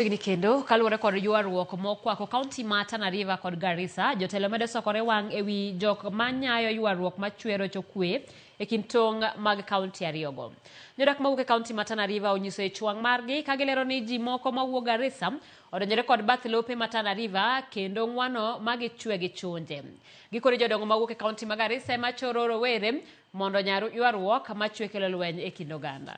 Chiegni kendo kaluwore kod ywaruok mokwako kaunti ma Tana River kod Garissa, jotelo medo sokore wang' ewi jok manyayo ywaruok machwero kwe e kind tong' mag kaunti ariyogo. Jodak mawuok e kaunti ma Tana River onyiso ich wang' margi ka gilero ni ji moko mawuok Garissa odonjore kod bath lope ma Tana River kendo ng'wano ma gichwe gi chunje. Gikone jodongo mawuok e kaunti ma Garissa ema choro rowere mondo onyar ywaruok machwe kelo lweny e kind oganda.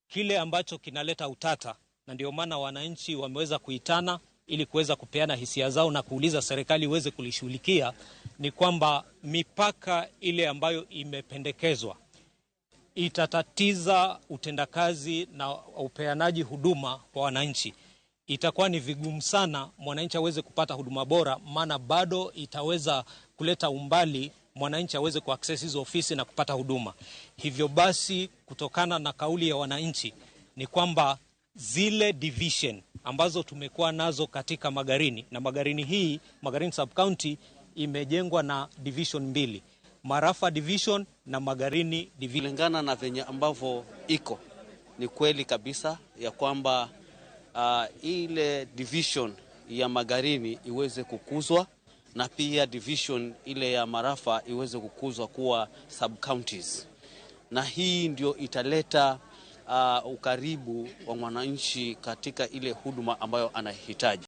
Kile ambacho kinaleta utata, na ndio maana wananchi wameweza kuitana ili kuweza kupeana hisia zao na kuuliza serikali iweze kulishughulikia, ni kwamba mipaka ile ambayo imependekezwa itatatiza utendakazi na upeanaji huduma kwa wananchi. Itakuwa ni vigumu sana mwananchi aweze kupata huduma bora, maana bado itaweza kuleta umbali mwananchi aweze kuaccess hizo ofisi na kupata huduma. Hivyo basi, kutokana na kauli ya wananchi ni kwamba zile division ambazo tumekuwa nazo katika Magarini na Magarini hii, Magarini sub county imejengwa na division mbili, Marafa division na Magarini division. Kulingana na venye ambavyo iko ni kweli kabisa ya kwamba ile division ya Magarini iweze kukuzwa na pia division ile ya Marafa iweze kukuzwa kuwa sub counties, na hii ndio italeta ukaribu wa mwananchi katika ile huduma ambayo anahitaji.